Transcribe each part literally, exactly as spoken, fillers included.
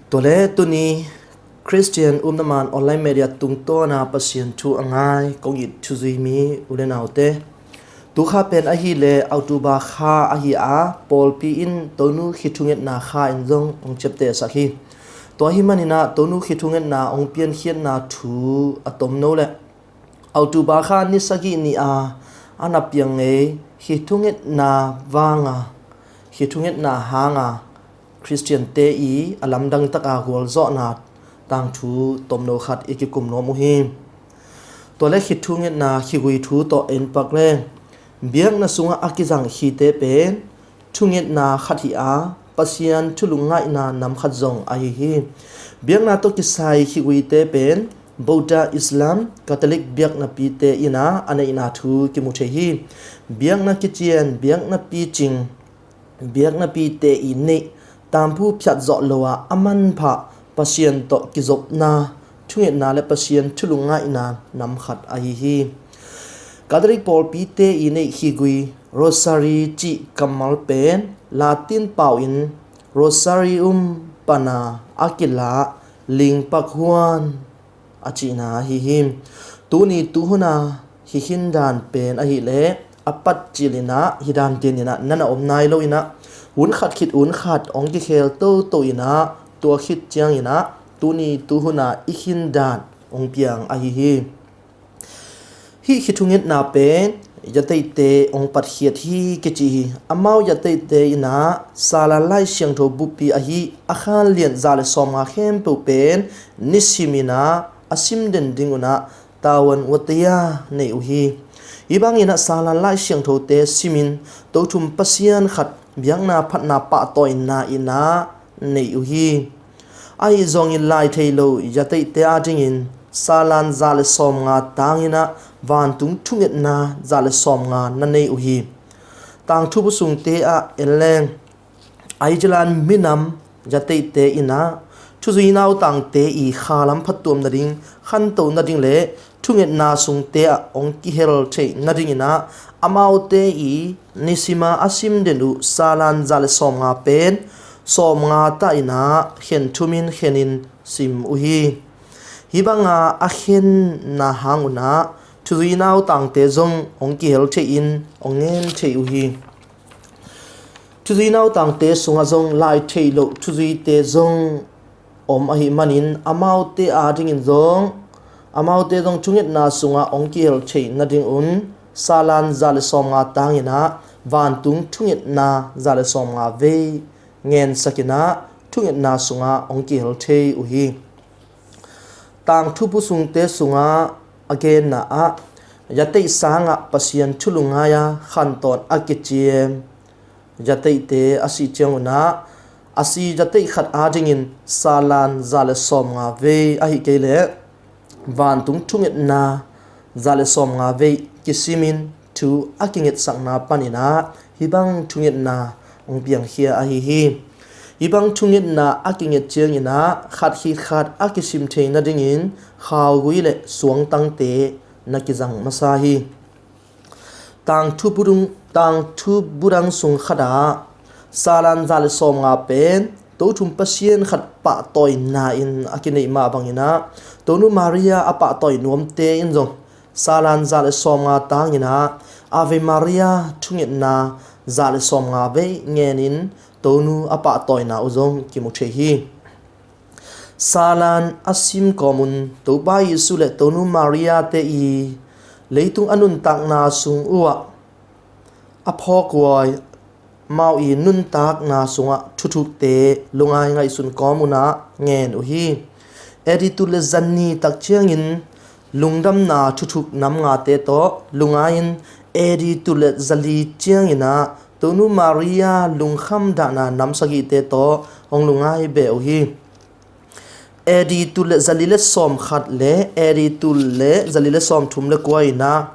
Tuale tuni Khristian upna man online media tungtawna Pasian thu a ngai kong it thuzui mi u le naute, tukha pen ahileh October kha ahi a, pawlpi in Tonu khi thungetna kha in zong hong ciaptehsak hi. Tua hi maninah Tonu khi thungetna hong piankhiatna thu a tomno le October kha ni sagih ni a a na piang ngei khi thungetna vanga, khi thungetna hanga Khristiante i a lamdang taka gualzawhna tangthu tomno khat i kikum nuam uh hi. Tuale khi thungetna khigui thu tawh en pak le, biakna sungah a kizang khite pen thungetna khat hi a, Pasian thu lungngaihna nam khat zong ahi hi. Biakna tawh kisai khiguite pen Buddha, Islam, Catholic biaknapite inah a neihna thu kimu thei hi. Biakna kician, biakna picing, biaknapite i neih tamphu phiatzawh lo a a manpha Pasian tawh kizopna thungetna le Pasian thu lungngaihna nam khat ahi hi. Catholic pawlpite i neih khigui Rosary cih kammal pen Latin pau in Rosarium pana a kila lingpak huan a cihna ahi hi. Tuni tuhuna hi khin dan pen ahileh a pat cilinah hi dan teninah nana om nai lo inah, hun khat khit hun khat hong kikhel toto inah tua khit cianginah tuni tuhuna i khin dan hong piang ahi hi. Hih khi thungetna pen yateihte hong patkhiat hi kici hi. Amau yateihte inah Salan Lai Siangtho buppi ahi a khan lian za le sawmnga khempeuh pen nisiminah a simden dingunah tavuan uatia nei uh hi. Hih banginah Salan Lai Siangthote simin tothum Pasian khat biakna phatna pahtawina inah nei uh hi. Ahi zongin lai thei lo yateihte adingin Salan za le sawmnga tanginah vantung thungetna za le sawmnga na nei uh hi. Tangthu busungte ah en leng, Ireland minam yateihte inah thuzui nautangte i khalam phattuam nading, khanto nading le thungetna sungte ah hong kihel theih nadinginah amaute i nisima a simden uh Salan za le sawmnga pen sawmnga tahinah khen thumin khenin sim uh hi. Hih banga a khenna hangunah thuzui nautangte zong hong kihel theihin hong ngen thei uh hi. Thuzui nautangte sungah zong lai thei loh thuzuite zong om ahi manin amaute adingin zong, amaute zong thungetna sungah hong kihel theih nadingun Salan za le sawmnga tanginah vantung thungetna za le sawmnga vei ngensakinah thungetna sungah hong kihel thei uh hi. Tangthu busungte sungah a genna ah yateih sangah Pasian thu lungngai a khantawn a kiciam yateihte a sih ciangunah a si yateih khat adingin Salan za le sawmnga vei ahi kei leh vantung thungetna za le sawmnga vei kisimin thu a kingetsakna paninah hih bang thungetna hong piangkhia ahi hi. Hih bang thungetna a kinget cianginah khat khit khat a kisim thei nadingin khaugui le suangtangte na kizang masa hi. Tangthu budung, tangthu budang sung khatah Salan za le sawmnga pen tothum Pasian khat pahtawina in a kineih mah banginah Tonu Maria a pahtawi nuamte in zong Salan za le sawmnga tanginah Ave Maria thungetna za le sawmnga vei ngenin Tonu a pahtawina uh zong kimu thei hi. Salan a sim kawmun Topa Jesu le Tonu Maria te i leitung a nuntakna sung uhah a phawkhuai mau i nuntakna sungah thuthukte lungngai ngaihsun kawmunah ngen uh hi. A D tul le zani tak ciangin lungdamna thuthuk nam ngate tawh lungngai-in A D tul le zali cianginah Tonu Maria lungkham dahna nam sagihte tawh hong lungngai beh uh hi. A D tul le zali le sawmkhat le A D tul le zali le sawmthum le kua inah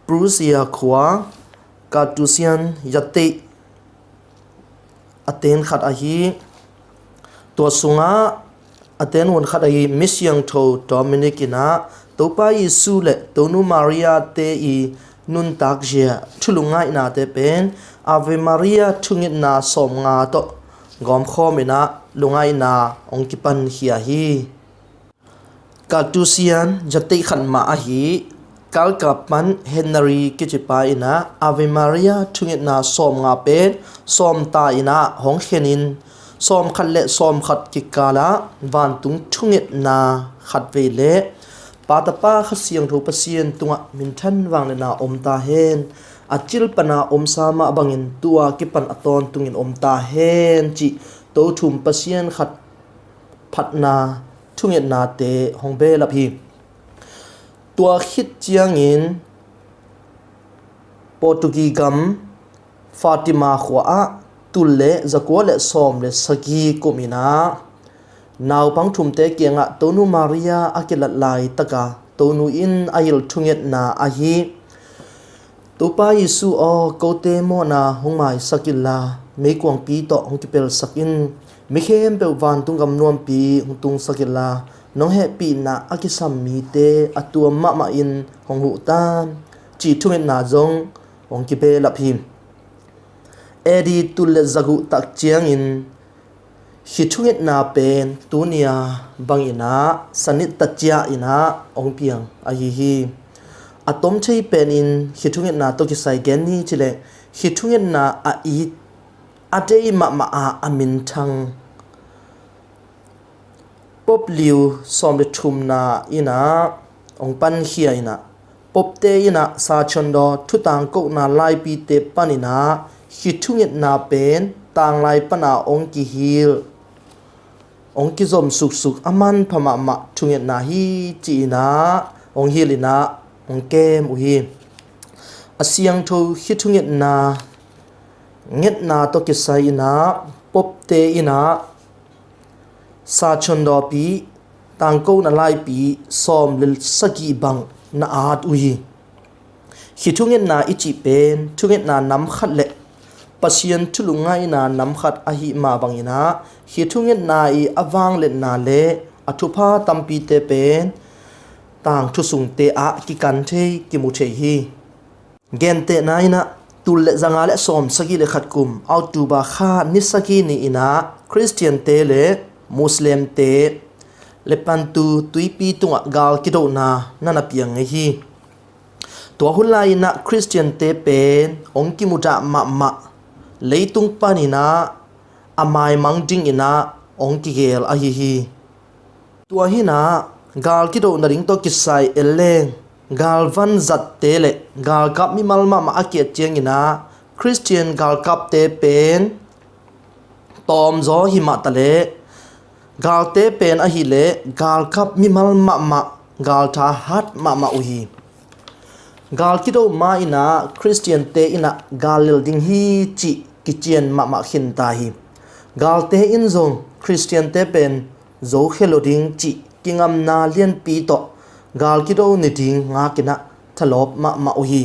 Prussia khua Carthusian yateih a ten khat ahi, tua sungah a ten hun khat ahi misiangtho Dominic inah Topa Jesu le Tonu Maria te i nuntakzia thulungngainate pen Ave Maria thungetna sawmnga tawh gawmkhawm inah lungngaihna hong kipankhia hi. Carthusian zateih khat mah ahi Calcutta pan Henry kicipa in ah Ave Maria thungetna sawmnga pen sawmta in ah hong khenin, sawmkhat le sawmkhat kikal ah vantung thungetna khatvei le Pa, Tapa, Kha Siangtho Pasian tungah minthan vangliatna om ta hen. A cil pana omsa mah bangin tua kipan a tawntungin om ta hen, cih tothum Pasian khat phatna thungetnate hong behlap hi. Tua khit ciangin Portugal gam Fatima khua ah tul le zakua le sawm le sagih kum in ah naupang thumte kiangah Tonu Maria a kilat laitaka Tonu in a hilh thungetna ahi: Topa Jesu aw, kote mawhna hong maisak inla, meikuangpi tawh hong kipelsak in. Mi khempeuh vantung gam nuampi hong tungsak inla, nong hehpihna a kisam mite a tuam mahmah in hong huh ta, cih thungetna zong hong kibehlap hi. A D tul le zaguh tak ciangin hih thungetna pen tuni a bangin ah sanit taciah in ah hong piang ahi hi. A tom thei penin hih thungetna tawh kisai gen ni cileh, hih thungetna a it, a deih mahmah a, a minthang Pope Leo sawm le thumna in ah hong pankhia in ah, Popete in ah Sachondaw thutangkohna laipite panin ah hih thungetna pen tanglai pana hong kihilh, hong kizom suksuk a manpha mahmah thungetna hi, ci-in ah hong hilh in ah hong kem uh hi. A siangtho hih thungetna ngetna tawh kisai in ah Popete in ah Sachondaw pi tangkona laipi sawm le sagih bang na at uh hi. Hih thungetna i cih pen thungetna nam khat le Pasian thu lungngaihna nam khat ahi mah bangin ah hih thungetna i a vangliatna le a thupha tampite pen tangthu sungte ah kikan thei, kimu thei hi. Gentehna in ah tul le zanga le sawm sagih le khat kum October kha ni sagih ni in ah Khristiante le Muslimte Lepanto tuipi tungah gal kidohna na na piang ngei hi. Tua hun lai in ah Khristiante pen hong kimudah mahmah, leitung panin ah a maimang dingin ah hong kigel ahi hi. Tua hi in ah gal kidoh nading tawh kisai en leng, galvan zatte le galkap mimal mahmah a kiat ciangin ah Khristian galkapte pen tawmzaw hi mah taleh, galte pen ahileh galkap mimal mahmah, galtha hat mahmah uh hi. Gal kidoh ma in ah Khristiante in ah gal lel ding hi cih kician mahmah khinta hi. Galte in zong Khristiante pen zokhia lo ding cih kingamna lianpi tawh gal kidoh ni ding ngak in ah thalawp mahmah uh hi.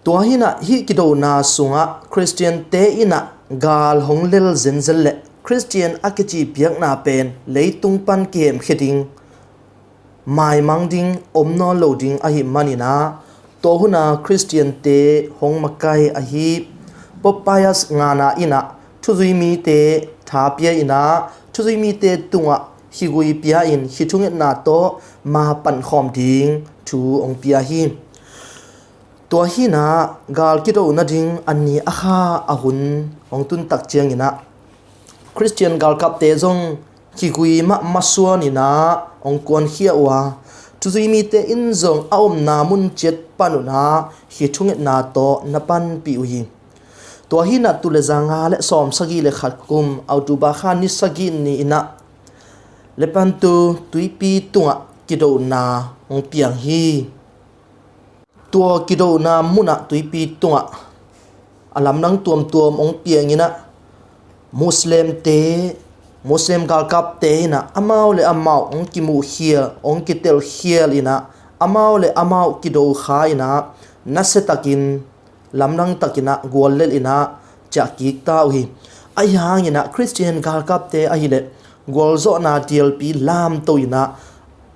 Tua hi in ah hih kidohna sungah Khristiante in ah gal hong lel zenzen le Khristian a kici biakna pen leitung pan kihemkhia ding, maimang ding om nawn lo ding ahih manin ah, tua hun a Khristiante hong makai ahi Pope Pius ngana in ah thuzui mite tha pia in ah, thuzui mite tungah khigui pia in hih thungetna tawh ma pankhawm ding thu hong pia hi. Tua hi in ah gal kidoh nading a ni a kha a hun hong tun tak ciangin ah Khristian galkapte zong khigui mah masuan in ah hong kuankhia uh a, thuzui mite in zong a omna mun ciat pan un ah hih thungetna tawh na panpih uh hi. Tua hi in ah tul le zanga le sawm sagih le khat kum October kha ni sagih ni in ah Lepanto tuipi tungah kidohna hong piang hi. Tua kidohna munah tuipi tungah a lamdang tuamtuam hong piang in ah, Muslimte, Muslim galkapte in ah amau le amau hong kimuhkhial, hong kitelkhial in ah, amau le amau kidokha in ah, nasiatakin, lamdang takin ah guallel in ah ciahkik ta uh hi. Ahi hangin ah Khristian galkapte ahileh gualzawhna dialpi lamto in ah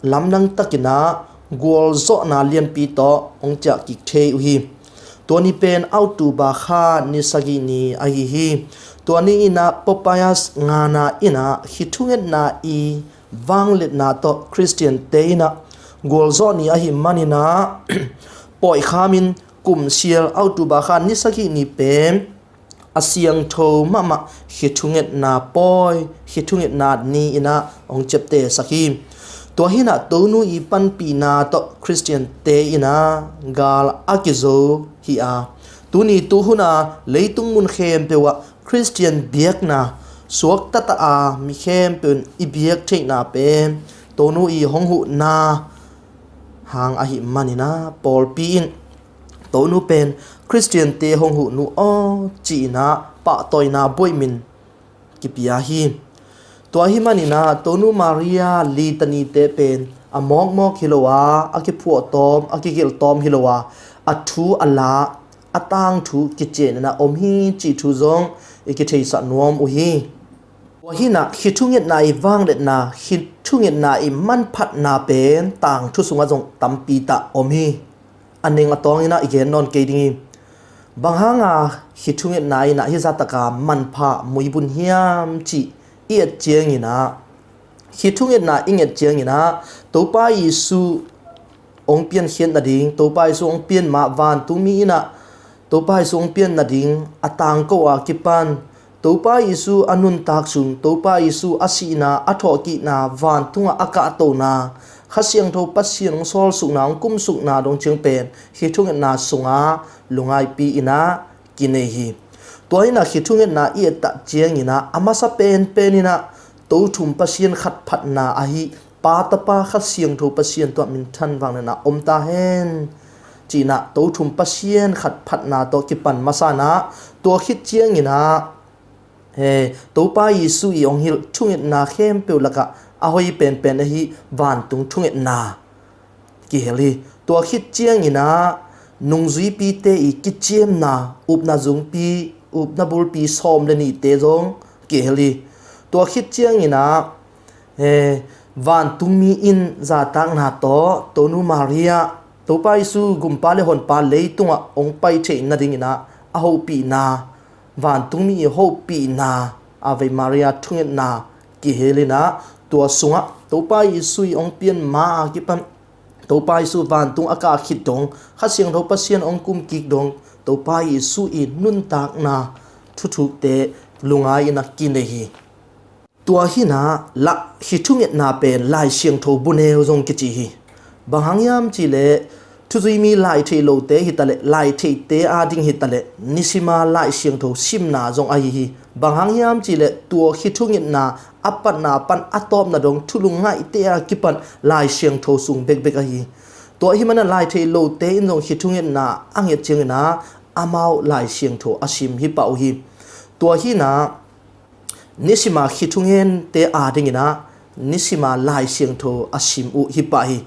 lamdang takin ah gualzawhna lianpi tawh hong ciahkik thei uh hi. Tua ni pen October kha ni sagih ni ahi hi. Tua ni in ah Pope Pius ngana in ah khithungetna i vangliatna tawh Khristiante in ah gualzawh ni ahih manin ah pawikhamin kumsial October kha ni sagih ni pen a siangtho mahmah khithungetna pawi, khithungetna ni in ah hong ciaptehsak hi. Tua hi in ah Tonu i panpihna tawh Khristiante in ah gal a kizo hi a, tuni tuhun a leitung mun khempeuh ah Khristian biakna suakta ta a mi khempeuh in i biak theihna pen Tonu i hong huhna hang ahih manin ah pawlpi in Tonu pen Khristiante hong huh nu aw ci-in ah pahtawina buaih min kipia hi. Tua ahih manin ah Tonu Maria litanite pen a mawkmawk hi lo a, a kiphuahtawm, a kigelhtawm hi lo a, a thu a la, a tangthu kician in ah om hi cih thu zong i kitheisah nuam uh hi. Tua hi in ah khithungetna i vangliatna, khithungetna i manphatna pen tangthu sungah zong tampi tak om hi. A ning a tawng in ah i gen nawn kei ding hi. Bang hanga khithungetna in ah hih zahtak a manpha muibun hiam cih i et ciangin ah, khithungetna i nget ciangin ah Topa Jesu hong piankhiat nading, Topa Jesu hong pian ma vantungmi in ah Topa Jesu hong pian nading a tangko a kipan Topa Jesu a nuntak sung, Topa Jesu a sihna, a thawhkikna, vantungah a kahtona, Kha Siangtho Pasian hong sawlsukna, hong kumsukna dong ciang pen khithungetna sungah lungaipi in ah kinei hi. Tua hi in ah khithungetna i et tak ciangin ah a masa penpen in ah Tothum Pasian khat phatna ahi Pa, Tapa, Kha Siangtho Pasian tungah minthan vangliatna om ta hen ci-in ah Tothum Pasian khat phatna tawh kipan masa in ah tua khit ciangin ah he Topa Jesu i hong hilh thungetna khempeuh lakah a hoi penpen ahi vantung thungetna kihel hi. Tua khit ciangin ah nungzuipite i kiciamna, upna zungpi, upna bulpi sawm le nihte zong kihel hi. Tua khit ciangin ah he vantungmi in zahtakna tawh Tonu Maria, Topa Jesu gumpa le honpa leitungah hong pai theih nadingin ah a hopihna, vantungmi i hopihna, Ave Maria thungetna kihel in ah tua sungah Topa Jesu i hong pian ma a kipan Topa Jesu vantung a kah khit dong, Kha Siangtho Pasian hong kumkik dong, Topa Jesu i nuntakna thuthukte lungai in ah kinei hi. Tua hi in ah lah khithungetna pen Lai Siangtho buneu zong kici hi. Bang hang hiam cihleh thuzuimi lai theih lote hi taleh lai theihte ading hi taleh nisima Lai Siangtho simna zong ahi hi. Bang hang hiam cihleh tua khithungetna a patna pan a tawpna dong thu lungngaihte a kipan Lai Siangtho sung bekbek ahi hi. Tua ahih manin ah lai theih lote in zong khithungetna a nget ciangin ah amau Lai Siangtho a sim hi pah uh hi. Tua hi in ah nisima khithungente adingin ah nisima Lai Siangtho a sim uh hi pah hi.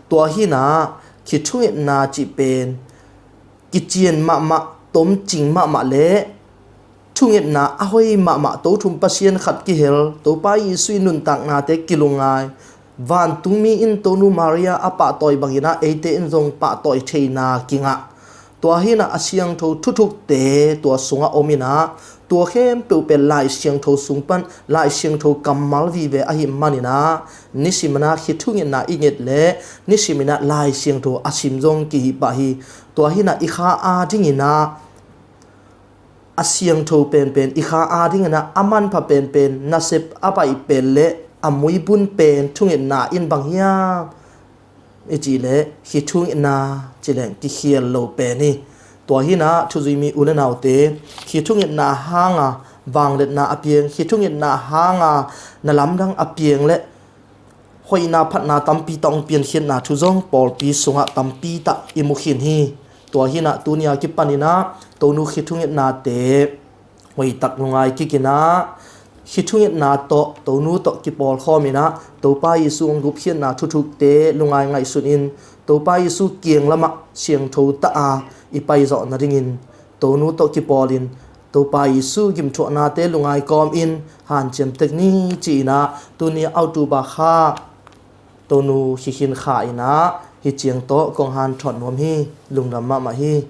Tua hi in ah khithungetna cih pen kician mahmah, tomcing mahmah le thungetna a hoi mahmah, Tothum Pasian khat kihel, Topa Jesu i nuntaknate kilungngai, vantungmi in Tonu Maria a pahtawi bangin ah eite in zong pahtawi theihna kingah. Tua hi in ah a siangtho thuthukte tua sungah om in ah tua khempeuh pen Lai Siangtho sung pan Lai Siangtho kammal vive ahih manin ah nisim in ah khithungetna i nget leh nisim in ah Lai Siangtho a sim zong kihi pah hi. Tua hi in ah i kha adingin ah a siangtho penpen, i kha adingin ah a manpha penpen, nasep a baih pen le a muibun pen thungetna in bang hiam i cih leh khithungetna cih leng kikhial lo pen hi. Tua hi in ah thuzuimi u le naute, khithungetna hanga vangliatna a piang, khithungetna hanga na lamdang a piang le hoihna phatna tampi tak hong piankhiatna thu zong pawlpi sungah tampi tak i mu khin hi. Tua hi in ah tuni a kipan in ah Tonu khithungetnate hoih tak lungngai kik in ah khithungetna tawh Tonu tawh kipawlkhawm in ah Topa Jesu hong gupkhiatna thuthukte lungngai ngaihsun in Topa Jesu kiang lamah siangtho ta a i paizawh nadingin Tonu tawh kipawl in Topa Jesu gimthuaknate lungngai kawm in hanciam tek ni ci-in ah tuni October kha Tonu khikhin kha in ah hih ciang tawh kong hanthawt nuam hi. Lungdam mahmah hi.